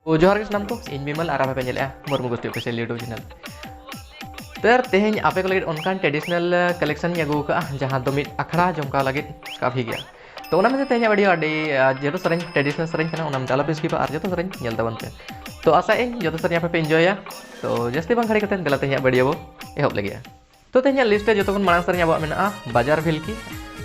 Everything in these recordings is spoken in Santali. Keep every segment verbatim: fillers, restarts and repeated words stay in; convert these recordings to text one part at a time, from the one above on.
ᱛᱚ ᱡᱚᱦᱟᱨ ᱜᱮ ᱥᱟᱱᱟᱢ ᱠᱚ, ᱤᱧ ᱵᱤᱢᱚᱞ ᱟᱨ ᱟᱯᱮ ᱯᱮ ᱧᱮᱞᱮᱜᱼᱟ ᱢᱩᱨᱢᱩ ᱜᱳᱥᱴᱤ ᱚᱯᱷᱤᱥᱤᱭᱟᱞ YouTube ᱪᱮᱱᱮᱞ᱾ ᱛᱚ ᱛᱮᱦᱮᱧ ᱟᱯᱮ ᱠᱚ ᱞᱟᱹᱜᱤᱫ ᱚᱱᱠᱟᱱ ᱴᱨᱮᱰᱤᱥᱚᱱᱟᱞ ᱠᱟᱞᱮᱠᱥᱚᱱ ᱤᱧ ᱟᱹᱜᱩ ᱟᱠᱟᱫᱼᱟ, ᱡᱟᱦᱟᱸ ᱫᱚ ᱢᱤᱫ ᱟᱠᱷᱲᱟ ᱡᱚᱢᱠᱟᱣ ᱞᱟᱹᱜᱤᱫ ᱠᱟᱯᱷᱤ ᱜᱮᱭᱟ᱾ ᱛᱚ ᱚᱱᱟ ᱢᱮᱱᱛᱮ ᱛᱮᱦᱮᱧᱟᱜ ᱵᱷᱤᱰᱤᱭᱳ ᱟᱹᱰᱤ ᱡᱚᱛᱚ ᱥᱮᱨᱮᱧ, ᱴᱨᱮᱰᱤᱥᱚᱱᱟᱞ ᱥᱮᱨᱮᱧ ᱠᱟᱱᱟ, ᱚᱱᱟ ᱢᱮᱱᱛᱮ ᱟᱞᱚᱯᱮ ᱥᱠᱤᱯᱟ ᱟᱨ ᱡᱚᱛᱚ ᱥᱮᱨᱮᱧ ᱧᱮᱞ ᱛᱟᱵᱚᱱ ᱯᱮ᱾ ᱛᱚ ᱟᱥᱟᱭᱟᱹᱧ ᱡᱚᱛᱚ ᱥᱮᱨᱮᱧ ᱟᱯᱮ ᱯᱮ ᱤᱱᱡᱚᱭᱟ᱾ ᱛᱚ ᱡᱟᱹᱥᱛᱤ ᱵᱟᱝ ᱜᱷᱟᱹᱲᱤ ᱠᱟᱛᱮ ᱫᱮᱞᱟ ᱛᱮᱦᱮᱧᱟᱜ ᱵᱷᱤᱰᱤᱭᱳ ᱵᱚ ᱮᱦᱚᱵ ᱞᱮᱜᱮᱭᱟ᱾ ᱛᱚ ᱛᱮᱦᱮᱧᱟᱜ ᱞᱤᱥᱴ ᱨᱮ ᱡᱚᱛᱚ ᱠᱷᱚᱱ ᱢᱟᱲᱟᱝ ᱥᱮᱨᱮᱧ ᱟᱵᱚᱣᱟᱜ ᱢᱮᱱᱟᱜᱼᱟ ᱵᱟᱡᱟᱨ ᱵᱷᱤᱞᱠᱤ,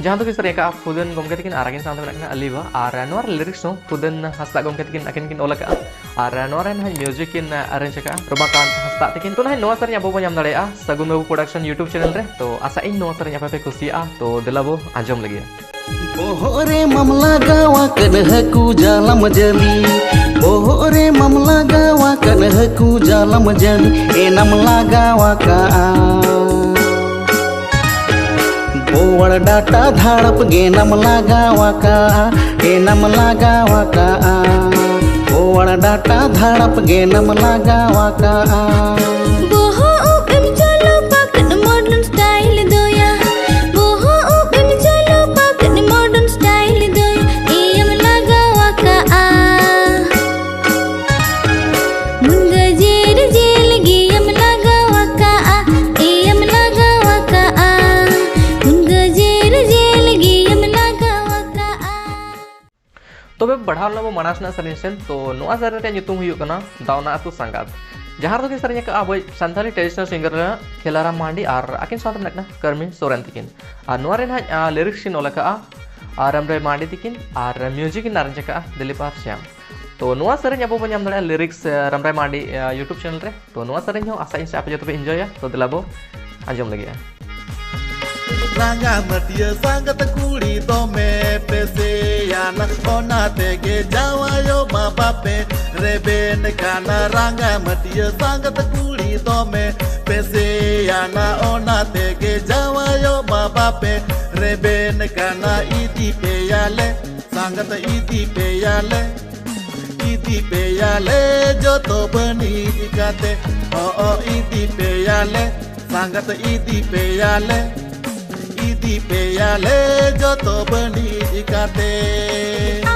ᱡᱟᱦᱟᱸ ᱫᱚ ᱠᱤᱱ ᱥᱮᱨᱮᱧ ᱟᱠᱟᱫᱼᱟ ᱯᱷᱩᱫᱟᱹᱱ ᱜᱚᱢᱠᱮ ᱛᱟᱹᱠᱤᱱ ᱟᱨ ᱟᱹᱠᱤᱱ ᱥᱟᱶᱛᱮ ᱢᱮᱱᱟᱜ ᱠᱤᱱᱟ ᱟᱞᱤᱵᱟ᱾ ᱟᱨ ᱱᱚᱣᱟ ᱨᱮ ᱞᱤᱨᱤᱠᱥ ᱦᱚᱸ ᱯᱷᱩᱫᱟᱹᱱ ᱦᱟᱸᱥᱫᱟ ᱜᱚᱢᱠᱮ ᱛᱟᱹᱠᱤᱱ ᱟᱹᱠᱤᱱ ᱠᱤᱱ ᱚᱞ ᱟᱠᱟᱫᱼᱟ᱾ ᱟᱨ ᱱᱚᱣᱟ ᱨᱮ ᱱᱟᱦᱟᱜ ᱢᱤᱣᱡᱤᱠ ᱠᱤᱱ ᱟᱨᱮᱧᱡᱽ ᱟᱠᱟᱫᱼᱟ ᱨᱚᱢᱟᱠᱟᱱᱛ ᱦᱟᱸᱥᱫᱟ ᱛᱟᱹᱠᱤᱱ᱾ ᱛᱚ ᱱᱟᱦᱟᱜ ᱱᱚᱣᱟ ᱥᱮᱨᱮᱧ ᱟᱵᱚ ᱵᱚᱱ ᱧᱟᱢ ᱫᱟᱲᱮᱭᱟᱜᱼᱟ ᱥᱟᱹᱜᱩᱱ ᱵᱟᱹᱵᱩ ᱯᱨᱚᱰᱟᱠᱥᱚᱱ YouTube ᱪᱮᱱᱮᱞ ᱨᱮ᱾ ᱛᱚ ᱟᱥᱟᱭᱟᱹᱧ ᱱᱚᱣᱟ ᱥᱮᱨᱮᱧ ᱟᱯᱮ ᱯᱮ ᱠᱩᱥᱤᱭᱟᱜᱼᱟ᱾ ᱛᱚ ᱫᱮᱞᱟ ᱵᱚ ᱟᱸᱡᱚᱢ ᱞᱮᱜᱮᱭᱟ᱾ ᱵᱚᱦᱚᱜ ᱨᱮ ᱢᱟᱢᱞᱟ ᱜᱟᱣᱟ ᱠᱟᱱ ᱦᱟᱹᱠᱩ ᱡᱟᱞᱟᱢ ᱡᱟᱹᱞᱤ, ᱵᱚᱦᱚᱜ ᱨᱮ ᱢᱟᱢᱞᱟ ᱜᱟᱣᱟ ᱠᱟᱱ ᱦᱟᱹᱠᱩ ᱡᱟᱞᱟᱢ ᱡᱟᱹᱞᱤ, ᱮᱱᱟᱢ ᱞᱟᱜᱟᱣ ᱟᱠᱟᱜᱼᱟ᱾ ᱵᱳᱣᱟᱲ ᱰᱟᱴᱟ ᱫᱷᱟᱲᱟᱯ ᱜᱮᱱᱟᱢ ᱞᱟᱜᱟᱣ ᱟᱠᱟᱜᱼᱟ, ᱮᱱᱟᱢ ᱞᱟᱜᱟᱣ ᱟᱠᱟᱜᱼᱟ᱾ ᱵᱳᱣᱟᱲ ᱰᱟᱴᱟ ᱫᱷᱟᱲᱟᱯ ᱜᱮᱱᱟᱢ ᱞᱟᱜᱟᱣ ᱟᱠᱟᱜᱼᱟ᱾ ᱵᱚᱦᱚᱜ ᱩᱵ ᱮᱢ ᱪᱚᱞᱚ ᱯᱟᱠᱟᱫ modern style ᱫᱚᱭᱟ, ᱵᱚᱦᱚᱜ ᱩᱵ ᱮᱢ ᱪᱚᱞᱚ ᱯᱟᱠᱟᱫ modern style ᱫᱚᱭᱟ, ᱮᱭᱟᱢ ᱞᱟᱜᱟᱣ ᱟᱠᱟᱜᱼᱟ᱾ ᱢᱩᱱᱜᱟᱹ ᱡᱮᱞ ᱡᱮᱞ ᱜᱮᱭᱟᱢ ᱞᱟᱜᱟᱣ ᱟᱠᱟᱜᱼᱟ, ᱮᱭᱟᱢ ᱞᱟᱜᱟᱣ ᱟᱠᱟᱜᱼᱟ᱾ ᱢᱩᱱᱜᱟᱹ ᱡᱮᱞ ᱡᱮᱞ ᱜᱮᱭᱟᱢ ᱞᱟᱜᱟᱣ ᱟᱠᱟᱜᱼᱟ᱾ ᱛᱚᱵᱮ ᱵᱟᱲᱦᱟᱣ ᱞᱮᱱᱟ ᱵᱚ ᱢᱟᱲᱟᱝ ᱥᱮᱱᱟᱜ ᱥᱮᱨᱮᱧ ᱥᱮᱱ᱾ ᱛᱚ ᱱᱚᱣᱟ ᱥᱮᱨᱮᱧ ᱨᱮᱭᱟᱜ ᱧᱩᱛᱩᱢ ᱦᱩᱭᱩᱜ ᱠᱟᱱᱟ ᱫᱟᱣᱱᱟ ᱟᱹᱛᱩ ᱥᱟᱸᱜᱟᱛ, ᱡᱟᱦᱟᱸ ᱨᱮᱫᱚ ᱠᱤᱱ ᱥᱮᱨᱮᱧ ᱟᱠᱟᱫᱼᱟ ᱟᱵᱚᱭᱤᱡ ᱥᱟᱱᱛᱟᱲᱤ ᱴᱨᱮᱰᱤᱥᱚᱱᱟᱞ ᱥᱤᱝᱜᱟᱨ ᱠᱷᱮᱞᱟᱨᱟᱢ ᱢᱟᱱᱰᱤ ᱟᱨ ᱟᱹᱠᱤᱱ ᱥᱟᱶᱛᱮ ᱢᱮᱱᱟᱜ ᱠᱤᱱᱟ ᱠᱟᱨᱢᱤᱱ ᱥᱚᱨᱮᱱ ᱛᱟᱹᱠᱤᱱ᱾ ᱟᱨ ᱱᱚᱣᱟ ᱨᱮ ᱱᱟᱦᱟᱜ ᱞᱤᱨᱤᱠᱥ ᱠᱤᱱ ᱚᱞ ᱟᱠᱟᱫᱼᱟ ᱟᱨ ᱨᱟᱢᱨᱟᱭ ᱢᱟᱱᱰᱤ ᱛᱟᱹᱠᱤᱱ ᱟᱨ ᱢᱤᱣᱡᱤᱠ ᱠᱤᱱ ᱟᱨᱮᱧᱡᱽ ᱟᱠᱟᱫᱼᱟ ᱫᱤᱞᱤᱯ ᱟᱨ ᱥᱭᱟᱢ᱾ ᱛᱚ ᱱᱚᱣᱟ ᱥᱮᱨᱮᱧ ᱟᱵᱚ ᱵᱚᱱ ᱧᱟᱢ ᱫᱟᱲᱮᱭᱟᱜᱼᱟ ᱞᱤᱨᱤᱠᱥ ᱨᱟᱢᱨᱟᱭ ᱢᱟᱱᱰᱤ YouTube ᱪᱮᱱᱮᱞ ᱨᱮ᱾ ᱛᱚ ᱱᱚᱣᱟ ᱥᱮᱨᱮᱧ ᱦᱚᱸ ᱟᱥᱟᱭᱟᱹᱧ ᱥᱮ ᱟᱯᱮ ᱡᱚᱛᱚ ᱯᱮ ᱤᱱᱡᱚᱭᱟ᱾ ᱛᱚ ᱫᱮᱞᱟ ᱵᱚ ᱟᱸᱡᱚᱢ ᱞᱟᱹᱜᱤᱫᱼᱟ᱾ ᱨᱟᱸᱜᱟ ᱢᱟᱹᱴᱤᱭᱟᱹ ᱥᱟᱸᱜᱟᱛ ᱠᱩᱲᱤ ᱫᱚᱢᱮ ᱯᱮᱥᱮᱭᱟᱱᱟ, ᱚᱱᱟ ᱛᱮᱜᱮ ᱡᱟᱶᱟᱭᱚᱜ ᱢᱟ ᱵᱟᱯᱮ ᱨᱮᱵᱮᱱ ᱠᱟᱱᱟ᱾ ᱨᱟᱸᱜᱟ ᱢᱟᱹᱴᱤᱭᱟᱹ ᱥᱟᱸᱜᱟᱛ ᱠᱩᱲᱤ ᱫᱚᱢᱮ ᱯᱮᱥᱮᱭᱟᱱᱟ, ᱚᱱᱟ ᱛᱮᱜᱮ ᱡᱟᱶᱟᱭᱚᱜ ᱢᱟ ᱵᱟᱯᱮ ᱨᱮᱵᱮᱱ ᱠᱟᱱᱟ᱾ ᱤᱫᱤ ᱯᱮᱭᱟᱞᱮ ᱥᱟᱸᱜᱟᱛ, ᱤᱫᱤ ᱯᱮᱭᱟᱞᱮ, ᱤᱫᱤ ᱯᱮᱭᱟᱞᱮ ᱡᱚᱛᱚ ᱵᱟᱹᱱᱤᱡ ᱠᱟᱛᱮ᱾ ᱦᱚᱸ, ᱤᱫᱤ ᱯᱮᱭᱟᱞᱮ ᱥᱟᱸᱜᱟᱛ, ᱤᱫᱤ ᱯᱮᱭᱟᱞᱮ, ᱤᱫᱤ ᱯᱮᱭᱟᱞᱮ ᱡᱚᱛᱚ ᱵᱟᱹᱱᱤᱡ ᱠᱟᱛᱮ᱾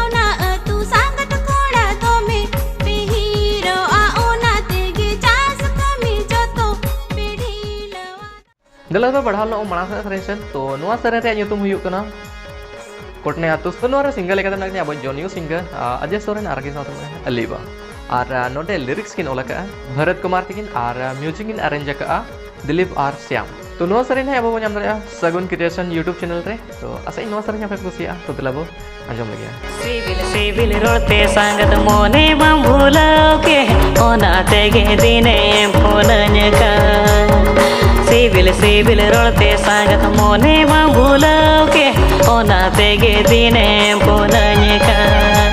ᱚᱱᱟ ᱟᱹᱛᱩ ᱥᱟᱸᱜᱟᱛ ᱠᱚᱲᱟ ᱫᱚᱢᱮ ᱯᱤᱦᱤ ᱫᱮᱞᱟ ᱫᱚ ᱵᱟᱲᱦᱟᱣ ᱞᱮᱱᱟ ᱢᱟᱲᱟᱝ ᱥᱮᱫ ᱥᱮᱨᱮᱧ ᱥᱮᱫ᱾ ᱛᱚ ᱱᱚᱣᱟ ᱥᱮᱨᱮᱧ ᱨᱮᱭᱟᱜ ᱧᱩᱛᱩᱢ ᱦᱩᱭᱩᱜ ᱠᱟᱱᱟ ᱠᱚᱴᱱᱮ ᱟᱛᱩ᱾ ᱛᱚ ᱱᱚᱣᱟ ᱨᱮ ᱥᱤᱝᱜᱟᱨ ᱞᱮᱠᱟᱛᱮ ᱢᱮᱱᱟᱜ ᱠᱤᱱᱟ ᱟᱵᱚ ᱡᱚᱱᱤᱭᱩ ᱥᱤᱝᱜᱟᱨ, ᱟ, ᱚᱡᱚᱭ ᱥᱚᱨᱮᱱ ᱟᱨ ᱟᱹᱠᱤᱱ ᱥᱟᱶᱛᱮ ᱢᱮᱱᱟᱜ ᱠᱤᱱᱟ ᱟᱞᱤ ᱵᱟ᱾ ᱟᱨ, ᱟ, ᱱᱚᱰᱮ ᱞᱤᱨᱤᱠᱥ ᱠᱤᱱ ᱚᱞ ᱟᱠᱟᱫᱼᱟ ᱵᱷᱟᱨᱚᱛ ᱠᱩᱢᱟᱨ ᱛᱟᱹᱠᱤᱱ ᱟᱨ, ᱟ, ᱢᱤᱭᱩᱡᱤᱠ ᱠᱤᱱ ᱟᱨᱮᱧᱡᱽ ᱟᱠᱟᱫᱼᱟ ᱫᱤᱞᱤᱯ ᱟᱨ ᱥᱭᱟᱢ᱾ ᱛᱚ ᱱᱚᱣᱟ ᱥᱮᱨᱮᱧ ᱦᱟᱸᱜ ᱟᱵᱚ ᱵᱚᱱ ᱧᱟᱢ ᱫᱟᱲᱮᱭᱟᱜᱼᱟ ᱥᱟᱹᱜᱩᱱ ᱠᱨᱤᱭᱮᱥᱚᱱ YouTube ᱪᱮᱱᱮᱞ ᱨᱮ᱾ ᱛᱚ ᱟᱥᱟᱭᱟᱹᱧ ᱱᱚᱣᱟ ᱥᱮᱨᱮᱧ ᱟᱯᱮ ᱯᱮ ᱠᱩᱥᱤᱭᱟᱜᱼᱟ᱾ ᱛᱚ ᱫᱮᱞᱟ ᱵᱚ ᱟᱸᱡᱚᱢ ᱞᱮᱜᱮ᱾ ᱥᱤᱵᱤᱞ ᱥᱤᱵᱤᱞ ᱨᱚᱲ ᱛᱮ ᱥᱟᱸᱜᱟᱛ ᱢᱚᱱᱮ ᱵᱟᱢ ᱵᱷᱩᱞᱟᱹᱣ ᱠᱮ, ᱚᱱᱟ ᱛᱮᱜᱮ ᱫᱤᱱᱮᱢ ᱯᱷᱳᱱᱟᱹᱧ ᱠᱟᱱ᱾ ᱥᱤᱵᱤᱞ ᱥᱤᱵᱤᱞ ᱨᱚᱲ ᱛᱮ ᱥᱟᱸᱜᱟᱛ ᱢᱚᱱᱮ ᱵᱟᱢ ᱵᱷᱩᱞᱟᱹᱣ ᱠᱮ, ᱚᱱᱟ ᱛᱮᱜᱮ ᱫᱤᱱᱮᱢ ᱯᱷᱳᱱᱟᱹᱧ ᱠᱟᱱ᱾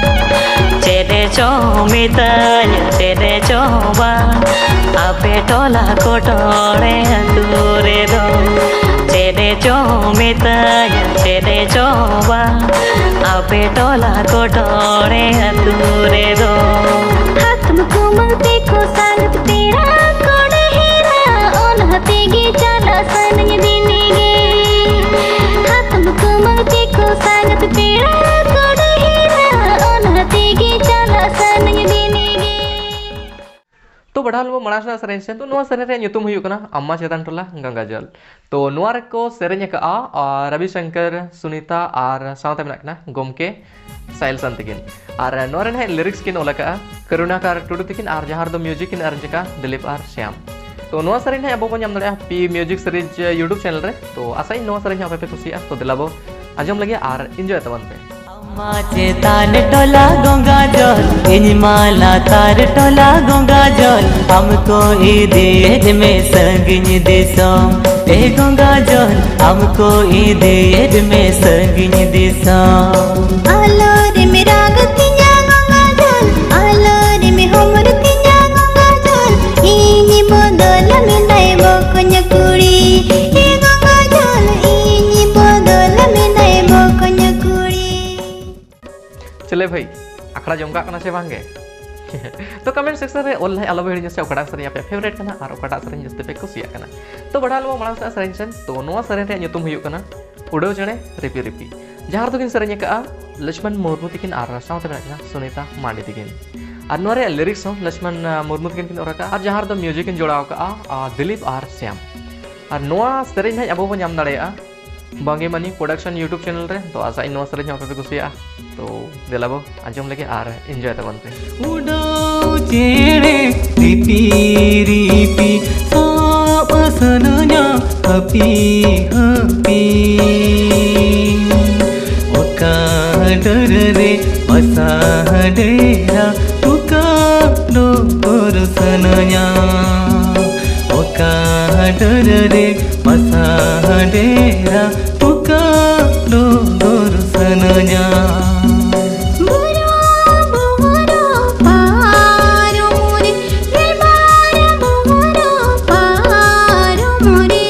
ᱪᱮᱫ ᱪᱚ ᱢᱮᱛᱟᱹᱧᱟ, ᱪᱮᱫ ᱪᱚ ᱵᱟᱝ, ᱟᱯᱮ ᱴᱚᱞᱟ ᱠᱚᱴᱚᱲᱮ ᱟᱹᱛᱩ ᱨᱮᱫᱚ᱾ ᱪᱮᱫ ᱪᱚ ᱢᱮᱛᱟᱹᱧᱟ, ᱪᱮᱫ ᱪᱚ ᱵᱟᱝ, ᱟᱯᱮ ᱴᱚᱞᱟ ᱠᱚᱴᱚᱲᱮ ᱟᱹᱛᱩ ᱨᱮᱫᱚ᱾ ᱦᱟᱛᱚᱢ ᱠᱩᱢᱟᱹᱝ ᱛᱮᱠᱚ ᱥᱟᱸᱜᱟᱛ ᱯᱮᱲᱟ ᱠᱚ ᱰᱷᱮᱨᱟ, ᱚᱱᱟ ᱛᱮᱜᱮ ᱪᱟᱞᱟᱜ ᱥᱟᱱᱟᱧ ᱫᱤᱱ ᱜᱮ᱾ ᱦᱟᱛᱚᱢ ᱠᱩᱢᱟᱹᱝ ᱛᱮᱠᱚ ᱥᱟᱸᱜᱟᱛ ᱯᱮᱲᱟ ᱠᱚ ᱰᱷᱮᱨᱟ, ᱚᱱᱟ ᱛᱮᱜᱮ ᱪᱟᱞᱟᱜ ᱥᱟᱱᱟᱧ ᱫᱤᱱ ᱜᱮ᱾ ᱛᱚ ᱵᱟᱲᱦᱟᱣ ᱞᱮᱵᱚ ᱢᱟᱲᱟᱝ ᱥᱮᱱᱟᱜ ᱥᱮᱨᱮᱧ ᱥᱮᱫ᱾ ᱛᱚ ᱱᱚᱣᱟ ᱥᱮᱨᱮᱧ ᱨᱮᱭᱟᱜ ᱧᱩᱛᱩᱢ ᱦᱩᱭᱩᱜ ᱠᱟᱱᱟ ᱟᱢᱢᱟ ᱪᱮᱛᱟᱱ ᱴᱚᱞᱟ ᱜᱚᱝᱜᱟ ᱡᱚᱞ᱾ ᱛᱚ ᱱᱚᱣᱟ ᱨᱮᱠᱚ ᱥᱮᱨᱮᱧ ᱟᱠᱟᱫᱼᱟ, ᱟᱨ, ᱨᱚᱵᱤ ᱥᱚᱝᱠᱚᱨ, ᱥᱩᱱᱤᱛᱟ ᱟᱨ ᱥᱟᱶᱛᱮ ᱢᱮᱱᱟᱜ ᱠᱤᱱᱟ ᱜᱚᱢᱠᱮ ᱥᱟᱭᱤᱞ ᱥᱟᱱ ᱛᱟᱹᱠᱤᱱ᱾ ᱟᱨ ᱱᱚᱣᱟ ᱨᱮ ᱱᱟᱦᱟᱜ ᱞᱤᱨᱤᱠᱥ ᱠᱤᱱ ᱚᱞ ᱟᱠᱟᱫᱼᱟ ᱠᱟᱨᱩᱱᱟᱠᱟᱨ ᱴᱩᱰᱩ ᱛᱟᱹᱠᱤᱱ ᱟᱨ ᱡᱟᱦᱟᱸ ᱨᱮᱫᱚ ᱢᱤᱭᱩᱡᱤᱠ ᱠᱤᱱ ᱟᱨᱮᱧᱡᱽ ᱟᱠᱟᱫᱼᱟ ᱫᱤᱞᱤᱯ ᱟᱨ ᱥᱭᱟᱢ᱾ ᱛᱚ ᱱᱚᱣᱟ ᱥᱮᱨᱮᱧ ᱱᱟᱦᱟᱜ ᱟᱵᱚ ᱵᱚᱱ ᱧᱟᱢ ᱫᱟᱲᱮᱭᱟᱜᱼᱟ P music series YouTube channel ᱨᱮ᱾ ᱛᱚ ᱟᱥᱟᱭᱟᱹᱧ ᱱᱚᱣᱟ ᱥᱮᱨᱮᱧ ᱦᱚᱸ ᱟᱯᱮ ᱯᱮ ᱠᱩᱥᱤᱭᱟᱜᱼᱟ᱾ ᱛᱚ ᱫᱮᱞᱟ ᱵᱚ ᱟᱸᱡᱚᱢ ᱞᱟᱹᱜᱤᱫ ᱟᱨ ᱤᱱᱡᱚᱭ ᱛᱟᱵᱚᱱ ᱯᱮ᱾ ᱟᱢᱢᱟ ᱪᱮᱛᱟᱱ ᱴᱚᱞᱟ ᱜᱚᱝᱜᱟ ᱡᱚᱞ, ᱤᱧ ᱢᱟ ᱞᱟᱛᱟᱨ ᱴᱚᱞᱟ ᱜᱚᱝᱜᱟ ᱡᱚᱞ, ᱟᱢ ᱠᱚ ᱤᱫᱤᱭᱮᱫ ᱢᱮ ᱥᱟᱺᱜᱤᱧ ᱫᱤᱥᱚᱢ᱾ ᱮ ᱜᱚᱝᱜᱟ ᱡᱚᱞ, ᱟᱢ ᱠᱚ ᱤᱫᱤᱭᱮᱫ ᱢᱮ ᱥᱟᱺᱜᱤᱧ ᱫᱤᱥᱚᱢ᱾ ᱟᱞᱚ ᱨᱮᱢ ᱨᱟᱜᱽ ᱛᱤᱧᱟ ᱜᱚᱝᱜᱟ ᱡᱚᱞ, ᱟᱞᱚ ᱨᱮᱢ ᱦᱚᱢᱚᱨ ᱛᱤᱧᱟ ᱜᱚᱝᱜᱟ ᱡᱚᱞ, ᱤᱧ ᱵᱚᱫᱚᱞ ᱢᱮᱱᱟᱭ ᱵᱚᱠᱚᱧ ᱠᱩᱲᱤ᱾ ᱮ ᱜᱚᱝᱜᱟ ᱡᱚᱞ, ᱤᱧ ᱵᱚᱫᱚᱞ ᱢᱮᱱᱟᱭ ᱵᱚᱠᱚᱧ ᱠᱩᱲᱤ᱾ ᱪᱮᱞᱮ ᱵᱷᱟᱹᱭ, ᱟᱠᱷᱲᱟ ᱡᱚᱢ ᱠᱟᱜ ᱠᱟᱱᱟ ᱥᱮ ᱵᱟᱝ ᱜᱮ? ᱛᱚ ᱠᱚᱢᱮᱱᱴ ᱥᱮᱠᱥᱚᱱ ᱨᱮ ᱚᱞ ᱞᱟᱦᱟᱭ ᱟᱞᱚ ᱯᱮ ᱦᱤᱲᱤᱧᱟ ᱥᱮ ᱚᱠᱟᱴᱟᱜ ᱥᱮᱨᱮᱧ ᱟᱯᱮᱭᱟᱜ ᱯᱷᱮᱵᱟᱨᱮᱴ ᱠᱟᱱᱟ ᱟᱨ ᱚᱠᱟᱴᱟᱜ ᱥᱮᱨᱮᱧ ᱡᱟᱹᱥᱛᱤ ᱯᱮ ᱠᱩᱥᱤᱭᱟᱜ ᱠᱟᱱᱟ᱾ ᱛᱚ ᱵᱟᱲᱦᱟᱣ ᱞᱮᱵᱚ ᱢᱟᱲᱟᱝ ᱥᱮᱫ ᱥᱮᱨᱮᱧ ᱥᱮᱱ᱾ ᱛᱚ ᱱᱚᱣᱟ ᱥᱮᱨᱮᱧ ᱨᱮᱭᱟᱜ ᱧᱩᱛᱩᱢ ᱦᱩᱭᱩᱜ ᱠᱟᱱᱟ ᱩᱰᱟᱹᱣ ᱪᱮᱬᱮ ᱨᱤᱯᱤ ᱨᱤᱯᱤ, ᱡᱟᱦᱟᱸ ᱨᱮᱫᱚ ᱠᱤᱱ ᱥᱮᱨᱮᱧ ᱟᱠᱟᱫᱼᱟ ᱞᱚᱪᱷᱢᱚᱱ ᱢᱩᱨᱢᱩ ᱛᱟᱹᱠᱤᱱ ᱟᱨ ᱥᱟᱶᱛᱮ ᱢᱮᱱᱟᱜ ᱠᱤᱱᱟ ᱥᱩᱱᱤᱛᱟ ᱢᱟᱱᱰᱤ ᱛᱟᱹᱠᱤᱱ᱾ ᱟᱨ ᱱᱚᱣᱟ ᱨᱮᱭᱟᱜ ᱞᱤᱨᱤᱠᱥ ᱦᱚᱸ ᱞᱚᱪᱷᱢᱚᱱ, ᱟᱸ, ᱢᱩᱨᱢᱩ ᱛᱟᱹᱠᱤᱱ ᱠᱤᱱ ᱚᱞ ᱟᱠᱟᱫᱼᱟ ᱟᱨ ᱡᱟᱦᱟᱸ ᱨᱮᱫᱚ ᱢᱤᱭᱩᱡᱤᱠ ᱠᱤᱱ ᱡᱚᱲᱟᱣ ᱟᱠᱟᱫᱼᱟ, ᱟᱸ, ᱫᱤᱞᱤᱯ ᱟᱨ ᱥᱭᱟᱢ᱾ ᱟᱨ ᱱᱚᱣᱟ ᱥᱮᱨᱮᱧ ᱱᱟᱦᱟᱜ ᱟᱵᱚ ᱵᱚᱱ ᱧᱟᱢ ᱫᱟᱲᱮᱭᱟᱜᱼᱟ ᱵᱟᱝᱜᱮ ᱢᱟᱹᱱᱤ ᱯᱨᱚᱰᱟᱠᱥᱚᱱ YouTube ᱪᱮᱱᱮᱞ ᱨᱮ᱾ ᱛᱚ ᱟᱥᱟᱜ ᱟᱹᱧ ᱱᱚᱣᱟ ᱥᱮᱨᱮᱧ ᱦᱚᱸ ᱟᱯᱮ ᱯᱮ ᱠᱩᱥᱤᱭᱟᱜᱼᱟ᱾ ᱛᱚ ᱫᱮᱞᱟ ᱵᱚ ᱟᱸᱡᱚᱢ ᱞᱮᱜᱮ ᱟᱨ ᱮᱱᱡᱚᱭ ᱛᱟᱵᱚᱱ ᱯᱮ᱾ ᱩᱰᱟᱹᱣ ᱪᱮᱬᱮ ᱨᱤᱯᱤ ᱨᱤᱯᱤ ᱥᱟᱵ ᱥᱟᱱᱟᱧᱟ ᱦᱟᱹᱯᱤ ᱦᱟᱹᱯᱤ᱾ ᱚᱠᱟ ᱰᱟᱹᱨ ᱨᱮ ᱵᱟᱥᱟ ᱰᱮᱨᱟ ᱴᱩᱠᱟ ᱰᱚᱜᱚᱨ ᱥᱟᱱᱟᱧᱟ᱾ ᱚᱠᱟ ᱰᱟᱹᱨ ᱨᱮ ᱵᱟᱥᱟ ᱰᱮᱨᱟ ᱴᱩᱠᱟ ᱰᱚᱜᱚᱨ ᱥᱟᱱᱟᱧᱟ᱾ ᱵᱩᱨᱩ ᱵᱩᱨᱩ ᱯᱟᱨᱚᱢ ᱨᱮ, ᱜᱮᱞᱵᱟᱨ ᱵᱩᱨᱩ ᱯᱟᱨᱚᱢ ᱨᱮ᱾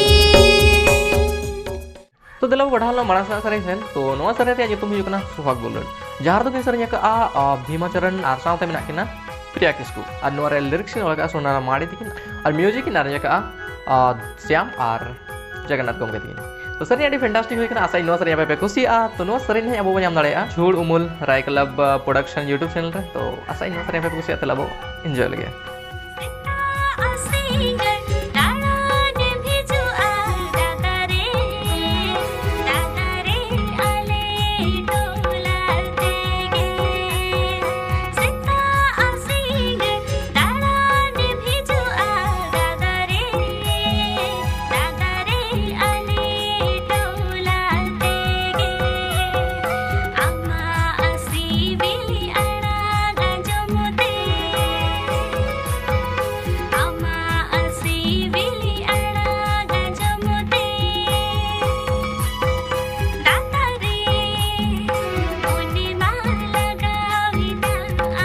ᱛᱚ ᱫᱮᱞᱟ ᱵᱚ ᱵᱟᱰᱷᱟᱣ ᱞᱮᱱᱟ ᱢᱟᱲᱟᱝ ᱥᱮᱱᱟᱜ ᱥᱮᱨᱮᱧ ᱥᱮᱱ᱾ ᱛᱚ ᱱᱚᱣᱟ ᱥᱮᱨᱮᱧ ᱨᱮᱭᱟᱜ ᱧᱩᱛᱩᱢ ᱦᱩᱭᱩᱜ ᱠᱟᱱᱟ ᱥᱩᱦᱟᱜᱽ ᱫᱩᱞᱟᱹᱲ, ᱡᱟᱦᱟᱸ ᱨᱮᱫᱚ ᱠᱤᱱ ᱥᱮᱨᱮᱧ ᱟᱠᱟᱫᱼᱟ ᱟᱨ ᱵᱷᱤᱢᱟ ᱪᱚᱨᱚᱱ ᱟᱨ ᱥᱟᱶᱛᱮ ᱢᱮᱱᱟᱜ ᱠᱤᱱᱟ ᱯᱨᱤᱭᱟ ᱠᱤᱥᱠᱩ᱾ ᱟᱨ ᱱᱚᱣᱟ ᱨᱮ ᱞᱤᱨᱤᱠᱥ ᱤᱧ ᱚᱞ ᱟᱠᱟᱫᱼᱟ ᱥᱳᱱᱟᱨᱟᱢ ᱢᱟᱨᱰᱤ ᱛᱤᱠᱤᱱ ᱟᱨ ᱢᱤᱭᱩᱡᱤᱠ ᱤᱧ ᱟᱨᱮᱧᱡᱽ ᱟᱠᱟᱫᱼᱟ ᱟᱨ ᱥᱭᱟᱢ ᱟᱨ ᱡᱚᱜᱚᱱᱱᱟᱛᱷ ᱜᱚᱢᱠᱮ ᱛᱤᱠᱤᱱ᱾ ᱛᱚ ᱥᱮᱨᱮᱧ ᱟᱹᱰᱤ ᱯᱷᱮᱱᱴᱟᱥᱴᱤᱠ ᱦᱩᱭ ᱠᱟᱱᱟ, ᱟᱥᱟᱭ ᱱᱚᱣᱟ ᱥᱮᱨᱮᱧ ᱟᱯᱮ ᱯᱮ ᱠᱩᱥᱤᱭᱟᱜᱼᱟ᱾ ᱛᱚ ᱱᱚᱣᱟ ᱥᱮᱨᱮᱧ ᱱᱟᱦᱟᱜ ᱟᱵᱚ ᱵᱚᱱ ᱧᱟᱢ ᱫᱟᱲᱮᱭᱟᱜᱼᱟ ᱡᱷᱩᱲ ᱩᱢᱩᱞ ᱨᱟᱭ ᱠᱞᱟᱵᱽ ᱯᱨᱚᱰᱟᱠᱥᱚᱱ YouTube ᱪᱮᱱᱮᱞ ᱨᱮ᱾ ᱛᱚ ᱟᱥᱟᱭ ᱱᱚᱣᱟ ᱥᱮᱨᱮᱧ ᱟᱯᱮ ᱯᱮ ᱠᱩᱥᱤᱭᱟᱜᱼᱟ᱾ ᱛᱟᱦᱞᱮ ᱟᱵᱚ ᱮᱱᱡᱚᱭ ᱞᱮᱜᱮ᱾ ᱥᱮᱛᱟᱜ ᱥᱤᱸᱜᱟᱹᱲ ᱫᱟᱬᱟᱱᱮᱢ ᱦᱤᱡᱩᱜᱼᱟ ᱰᱟᱜᱟᱨᱮ, ᱰᱟᱜᱟᱨᱮ ᱟᱞᱮ ᱴᱚᱞᱟ ᱛᱮᱜᱮ᱾ ᱥᱮᱛᱟᱜ ᱥᱤᱸᱜᱟᱹᱲ ᱫᱟᱬᱟᱱᱮᱢ ᱦᱤᱡᱩᱜᱼᱟ ᱰᱟᱜᱟᱨᱮ, ᱰᱟᱜᱟᱨᱮ ᱟᱞᱮ ᱴᱚᱞᱟ ᱛᱮᱜᱮ᱾ ᱟᱢᱟᱜ ᱥᱤᱵᱤᱞ ᱟᱲᱟᱝ ᱟᱸᱡᱚᱢ ᱛᱮ, ᱟᱢᱟᱜ ᱥᱤᱵᱤᱞ ᱟᱲᱟᱝ ᱟᱸᱡᱚᱢ ᱛᱮ, ᱫᱟᱛᱟᱨᱮ ᱢᱚᱱᱮ ᱢᱟ ᱞᱟᱜᱟᱣ ᱮᱱᱟ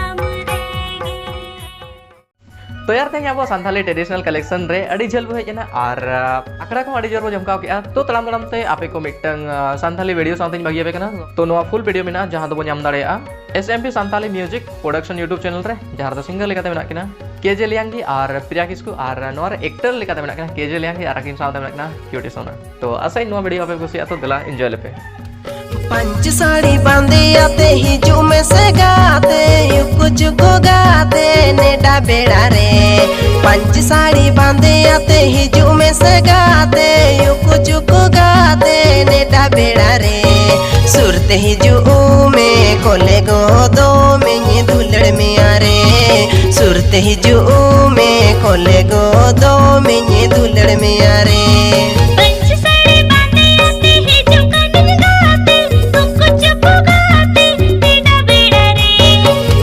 ᱟᱢ ᱨᱮᱜᱮ᱾ ᱛᱚ ᱭᱟᱨ, ᱛᱮᱦᱮᱧ ᱟᱵᱚ ᱥᱟᱱᱛᱷᱟᱞᱤ ᱴᱨᱮᱰᱤᱥᱚᱱᱟᱞ ᱠᱟᱞᱮᱠᱥᱚᱱ ᱨᱮ ᱟᱹᱰᱤ ᱡᱷᱟᱹᱞ ᱵᱚ ᱦᱮᱡ ᱮᱱᱟ᱾ ᱟᱨ, ᱟ, ᱟᱠᱷᱲᱟ ᱠᱚᱦᱚᱸ ᱟᱹᱰᱤ ᱡᱳᱨ ᱵᱚ ᱡᱚᱢᱠᱟᱣ ᱠᱮᱫᱼᱟ᱾ ᱛᱚ ᱛᱟᱲᱟᱢ ᱛᱟᱲᱟᱢ ᱛᱮ ᱟᱯᱮ ᱠᱚ ᱢᱤᱫᱴᱟᱝ, ᱟ, ᱥᱟᱱᱛᱷᱟᱞᱤ ᱵᱷᱤᱰᱤᱭᱳ ᱥᱟᱶᱛᱮᱧ ᱵᱟᱹᱜᱤᱭᱟᱯᱮ ᱠᱟᱱᱟ᱾ ᱛᱚ ᱱᱚᱣᱟ ᱯᱷᱩᱞ ᱵᱷᱤᱰᱤᱭᱳ ᱢᱮᱱᱟᱜᱼᱟ, ᱡᱟᱦᱟᱸ ᱫᱚᱵᱚ ᱧᱟᱢ ᱫᱟᱲᱮᱭᱟᱜᱼᱟ S M P Santali music production YouTube channel ᱨᱮ, ᱡᱟᱦᱟᱸ ᱨᱮᱫᱚ ᱥᱤᱝᱜᱟᱨ ᱞᱮᱠᱟᱛᱮ ᱢᱮᱱᱟᱜ ᱠᱤᱱᱟ ᱠᱮ ᱡᱮ ᱞᱤᱭᱟᱝᱜᱤ ᱟᱨ ᱯᱨᱤᱭᱟ ᱠᱤᱥᱠᱩ, ᱟᱨ ᱱᱚᱣᱟ ᱨᱮ ᱮᱠᱴᱟᱨ ᱞᱮᱠᱟᱛᱮ ᱢᱮᱱᱟᱜ ᱠᱤᱱᱟ ᱠᱮ ᱡᱮ ᱞᱤᱭᱟᱝᱜᱤ ᱟᱨ ᱟᱹᱠᱤᱱ ᱥᱟᱶᱛᱮ ᱢᱮᱱᱟᱜ ᱠᱤᱱᱟ ᱠᱤᱭᱩᱴᱤ ᱥᱳᱱᱟ᱾ ᱛᱚ ᱟᱥᱟᱭ ᱱᱚᱣᱟ ᱵᱷᱤᱰᱤᱭᱳ ᱟᱯᱮ ᱠᱩᱥᱤᱭᱟᱜᱼᱟ, ᱛᱚ ᱫᱮᱞᱟ ᱮᱱᱡᱚᱭ ᱞᱮᱯᱮ᱾ ᱯᱟᱹᱧᱪᱤ ᱥᱟᱹᱲᱤ ᱵᱟᱸᱫᱮ ᱟᱛᱮ ᱦᱤᱡᱩᱜ ᱢᱮᱥᱮ ᱜᱟᱛᱮ, ᱩᱠᱩ ᱪᱩᱠᱩ ᱜᱟᱛᱮ ᱱᱮᱰᱟ ᱵᱮᱲᱟ ᱨᱮ᱾ ᱯᱟᱹᱧᱪᱤ ᱥᱟᱹᱲᱤ ᱵᱟᱸᱫᱮ ᱟᱛᱮ ᱦᱤᱡᱩᱜ ᱢᱮᱥᱮ ᱜᱟᱛᱮ, ᱩᱠᱩ ᱪᱩᱠᱩ ᱜᱟᱛᱮ ᱱᱮᱰᱟ ᱵᱮᱲᱟ ᱨᱮ᱾ ᱥᱩᱨ ᱛᱮ ᱦᱤᱡᱩᱜ ᱢᱮ ᱠᱚᱞᱮ ᱜᱚᱫᱚ ᱢᱮᱧᱮ ᱫᱩᱞᱟᱹᱲ ᱢᱮᱭᱟ ᱨᱮ᱾ ᱥᱩᱨ ᱛᱮ ᱦᱤᱡᱩᱜ ᱢᱮ ᱠᱚᱞᱮ ᱜᱚᱫᱚ ᱢᱮᱧᱮ ᱫᱩᱞᱟᱹᱲ ᱢᱮᱭᱟ ᱨᱮ᱾ ᱯᱟᱹᱧᱪᱤ ᱥᱟᱹᱲᱤ ᱵᱟᱸᱫᱮ ᱟᱛᱮ ᱦᱤᱡᱩᱜ ᱠᱟᱹᱱᱟᱹᱧ ᱜᱟᱛᱮ, ᱩᱠᱩ ᱪᱩᱠᱩ ᱜᱟᱛᱮ ᱱᱮᱰᱟ ᱵᱮᱲᱟ ᱨᱮ᱾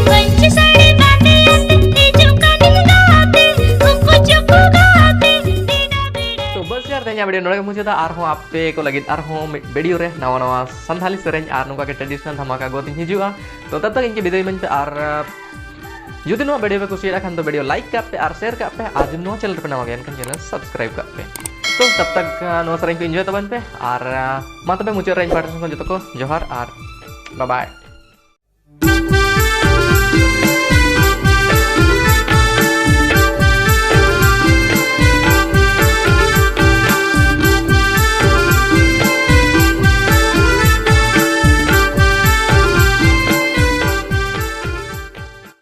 ᱯᱟᱹᱧᱪᱤ ᱥᱟᱹᱲᱤ ᱵᱟᱸᱫᱮ ᱟᱛᱮ ᱦᱤᱡᱩᱜ ᱠᱟᱹᱱᱟᱹᱧ ᱜᱟᱛᱮ, ᱩᱠᱩ ᱪᱩᱠᱩ ᱜᱟᱛᱮ ᱱᱮᱰᱟ ᱵᱮᱲᱟ ᱨᱮ᱾ ᱛᱚ ᱵᱟᱥ ᱭᱟᱨ, ᱛᱮᱦᱮᱧᱟᱜ ᱵᱷᱤᱰᱤᱭᱳ ᱱᱚᱰᱮ ᱜᱮ ᱢᱩᱪᱟᱹᱫᱟ᱾ ᱟᱨᱦᱚᱸ ᱟᱯᱮ ᱠᱚ ᱞᱟᱹᱜᱤᱫ ᱟᱨᱦᱚᱸ ᱢᱤᱫ ᱵᱷᱤᱰᱤᱭᱳ ᱨᱮ ᱱᱟᱣᱟ ᱱᱟᱣᱟ ᱥᱟᱱᱛᱷᱟᱞᱤ ᱥᱮᱨᱮᱧ ᱟᱨ ᱱᱚᱝᱠᱟ ᱜᱮ ᱴᱨᱮᱰᱤᱥᱚᱱᱟᱞ ᱫᱷᱟᱢᱟᱠᱟ ᱜᱚᱛᱤᱧ ᱦᱤᱡᱩᱜᱼᱟ᱾ ᱛᱚ ᱛᱟᱵ ᱛᱟᱠ ᱤᱧ ᱜᱮ ᱵᱤᱫᱟᱹᱭ ᱤᱢᱟᱹᱧ ᱯᱮ ᱟᱨ, ᱟᱨ ᱡᱩᱫᱤ ᱱᱚᱣᱟ ᱵᱷᱤᱰᱤᱭᱳ ᱯᱮ ᱠᱩᱥᱤᱭᱟᱜ ᱠᱷᱟᱱ ᱫᱚ ᱵᱷᱤᱰᱤᱭᱳ ᱞᱟᱭᱤᱠ ᱠᱟᱜ ᱯᱮ ᱟᱨ ᱥᱮᱭᱟᱨ ᱠᱟᱜ ᱯᱮ, ᱟᱨ ᱡᱩᱫᱤ ᱱᱚᱣᱟ ᱪᱮᱱᱮᱞ ᱨᱮᱯᱮ ᱱᱟᱣᱟ ᱜᱮᱭᱟ ᱮᱱᱠᱷᱟᱱ ᱪᱮᱱᱮᱞ ᱥᱟᱵᱥᱠᱨᱟᱭᱤᱵ ᱠᱟᱜ ᱯᱮ᱾ ᱛᱚ ᱛᱟᱵ ᱛᱟᱠ, ᱟᱨ, ᱱᱚᱣᱟ ᱥᱮᱨᱮᱧ ᱠᱚ ᱤᱱᱡᱚᱭ ᱛᱟᱵᱚᱱ ᱯᱮ ᱟᱨ, ᱟᱨ, ᱢᱟ ᱛᱚᱵᱮ ᱢᱩᱪᱟᱹᱫ ᱨᱮ ᱤᱧ ᱯᱟᱦᱴᱟ ᱥᱮᱱ ᱠᱷᱚᱱ ᱡᱚᱛᱚ ᱠᱚ ᱡᱚᱦᱟᱨ ᱟᱨ ᱵᱟᱭ ᱵᱟᱭ᱾